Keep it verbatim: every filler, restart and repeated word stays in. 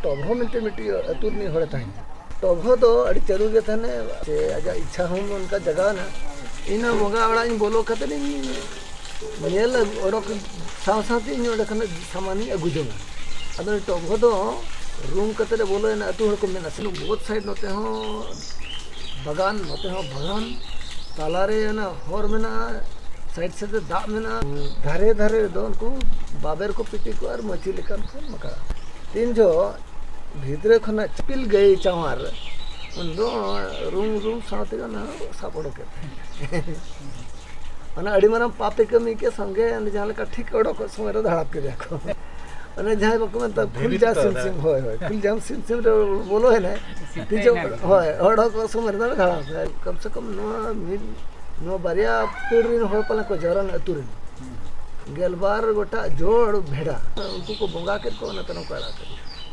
ᱴᱚᱵᱷᱚ ᱢᱮᱱᱛᱮ ᱢᱤᱫᱴᱤᱡ ᱟᱹᱛᱩ ᱨᱤᱱᱤᱡ ᱦᱚᱲᱮ ᱛᱟᱦᱮᱸ ᱠᱟᱱᱟ᱾ ᱴᱚᱵᱷᱚ ᱫᱚ ᱟᱹᱰᱤ ᱪᱟᱹᱞᱩ ᱜᱮ ᱛᱟᱦᱮᱱᱟ, ᱥᱮ ᱟᱡᱟᱜ ᱤᱪᱪᱷᱟ ᱦᱚᱸ ᱚᱱᱠᱟ ᱡᱟᱜᱟᱣ ᱮᱱᱟ᱾ ᱤᱧ ᱦᱚᱸ ᱵᱚᱸᱜᱟ ᱚᱲᱟᱜ ᱤᱧ ᱵᱚᱞᱚ ᱠᱟᱛᱮ ᱤᱧ ᱧᱮᱞ ᱟᱹᱜᱩ, ᱚᱰᱚᱠ ᱥᱟᱶ ᱥᱟᱶᱛᱮ ᱤᱧ ᱚᱸᱰᱮ ᱠᱷᱚᱱᱟᱜ ᱥᱟᱢᱟᱱᱤᱧ ᱟᱹᱜᱩ ᱡᱚᱝᱟ᱾ ᱟᱫᱚ ᱩᱱᱤ ᱴᱚᱵᱷᱚ ᱫᱚ ᱨᱩᱢ ᱠᱟᱛᱮ ᱞᱮ ᱵᱚᱞᱚᱭᱮᱱᱟ᱾ ᱟᱹᱛᱩ ᱦᱚᱲ ᱠᱚ ᱢᱮᱱᱟ, ᱥᱮ both side, ᱱᱚᱛᱮ ᱦᱚᱸ ᱵᱟᱜᱟᱱ, ᱱᱚᱛᱮ ᱦᱚᱸ ᱵᱟᱜᱟᱱ, ᱛᱟᱞᱟᱨᱮ ᱚᱱᱟ ᱦᱚᱨ ᱢᱮᱱᱟᱜᱼᱟ, side side ᱨᱮ ᱫᱟᱜ ᱢᱮᱱᱟᱜᱼᱟ, ᱫᱷᱟᱨᱮ ᱫᱷᱟᱨᱮ ᱨᱮᱫᱚ ᱩᱱᱠᱩ ᱵᱟᱵᱮᱨ ᱠᱚ ᱯᱤᱴᱤ ᱠᱚ ᱟᱨ ᱢᱟᱹᱪᱤ ᱞᱮᱠᱟᱱ ᱠᱚ ᱢᱟᱠᱟᱲᱟ᱾ ᱛᱤᱱ ᱡᱚᱦᱚᱜ ᱵᱷᱤᱛᱨᱤ ᱠᱷᱚᱱᱟᱜ ᱪᱤᱯᱤᱞ ᱜᱟᱹᱭ ᱪᱟᱶᱟᱨ, ᱩᱱ ᱫᱚ ᱨᱩᱢ ᱨᱩᱢ ᱥᱟᱶ ᱛᱮᱜᱮ ᱚᱱᱟ ᱥᱟᱵ ᱚᱰᱚᱠᱮᱫ ᱛᱟᱦᱮᱸᱫ᱾ ᱚᱱᱟ ᱟᱹᱰᱤ ᱢᱟᱨᱟᱝ ᱯᱟᱯᱮ ᱠᱟᱹᱢᱤ ᱠᱮᱫ, ᱥᱚᱸᱜᱮ ᱚᱸᱰᱮ ᱡᱟᱦᱟᱸ ᱞᱮᱠᱟ ᱴᱷᱤᱠ ᱚᱰᱚᱠᱚᱜ ᱥᱚᱢᱚᱭ ᱨᱮ ᱫᱷᱟᱲᱟᱯ ᱠᱮᱫᱮᱭᱟ ᱠᱚ᱾ ᱚᱱᱮ ᱡᱟᱦᱟᱸᱭ ᱵᱟᱠᱚ ᱢᱮᱱ ᱛᱟᱦᱮᱸᱫ, ᱫᱷᱤᱨᱤ ᱠᱷᱩᱞ ᱡᱟ ᱛᱮ ᱥᱤᱢ ᱛᱚ᱾ ᱥᱤᱢ, ᱦᱳᱭ, ᱦᱳᱭ, ᱠᱷᱩᱞ ᱡᱟᱢ ᱥᱤᱢ ᱥᱤᱢ ᱨᱮ ᱵᱚᱞᱚᱭᱮᱱᱟᱭ, ᱛᱤᱡᱩ, ᱦᱳᱭ, ᱚᱰᱚᱠᱚᱜ ᱥᱚᱢᱚᱭ ᱨᱮ ᱫᱷᱟᱲᱟᱯ᱾ ᱠᱚᱢ ᱥᱮ ᱠᱚᱢ ᱱᱚᱣᱟ ᱢᱤᱫ, ᱱᱚᱣᱟ ᱵᱟᱨᱭᱟ ᱯᱤᱲ ᱨᱮᱱ ᱦᱚᱲ ᱯᱟᱞᱮ ᱠᱚ ᱡᱟᱣᱨᱟ ᱞᱮᱱᱟ ᱟᱹᱛᱩ ᱨᱮᱱ᱾ ᱜᱮᱞᱵᱟᱨ ᱜᱚᱴᱟᱝ ᱡᱳᱲ ᱵᱷᱮᱰᱟ, ᱩᱱᱠᱩ ᱠᱚ ᱵᱚᱸᱜᱟ ᱠᱮᱫ ᱠᱚᱣᱟ, ᱚᱱᱟ ᱛᱟᱭᱱᱚᱢ ᱠᱚ ᱟᱲᱟᱜ ᱠᱮᱫ ᱠᱚᱣᱟ᱾